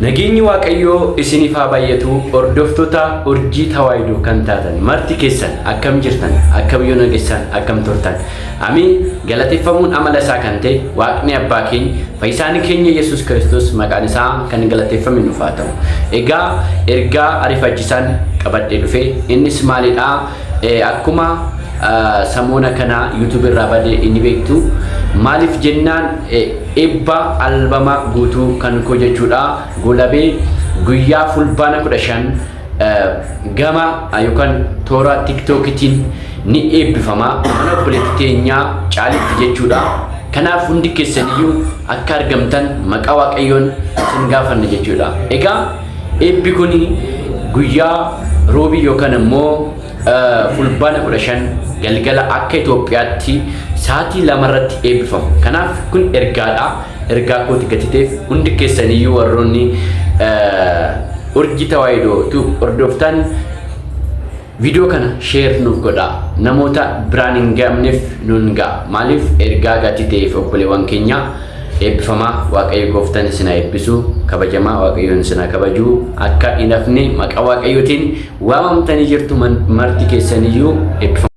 Nageenyi Waaqayyoo isiniif haa baay'atu hordoftoota Urjii Tawaahidoo kan taatan marti keessan akkam jirtan akkam yoo nagessan akkam turtan Ameen galateeffamuun amala isaa kan ta'e Waaqni abbaa keenya fayyisaan keenya Yesuus Kiristoos maqaan isaa kan galateeffame nuuf haa ta'u. Egaa ergaa ariifachisaan qabadhee dhufe innis maalidha? Akkuma samoona kana YouTube irraa bade inni beektu maaliif jennaan eebba albama guutuu kan koo jechuudha goolabee guyyaa fulbaana 15 gama yookaan toora tiktookitiin ni eebbifama mana obboleettii teenyaa caalitti jechuudha. Kanaaf hundi keessaniyyuu akka argamtan maqaa Waaqayyoon isin gaafanna jechuudha. Egaa eebbi kun guyyaa roobii yookaan immoo fulbaana 15 galgala akka Itoophiyaatti sa'aatii 2 irratti eebbifamu. Kanaaf kun ergaadha. Ergaa kooti gatiteef hundi keessaniyyuu warroonni Urjii Tawaahidoo Tube hordoftan viidiyoo kana share nuuf godhaa. Namoota biraan hin ga'amneef nuun ga'a. Maaliif ergaa gatii ta'eef obboleewwan keenya eebbifamaa Waaqayyo gooftaan isin haa eebbisu. Kabajamaa Waaqayyoon isin haa kabaju. Akka hin hafne maqaa Waaqayyootiin waamamtanii jirtu marti keessaniyyuu eebbifamaa.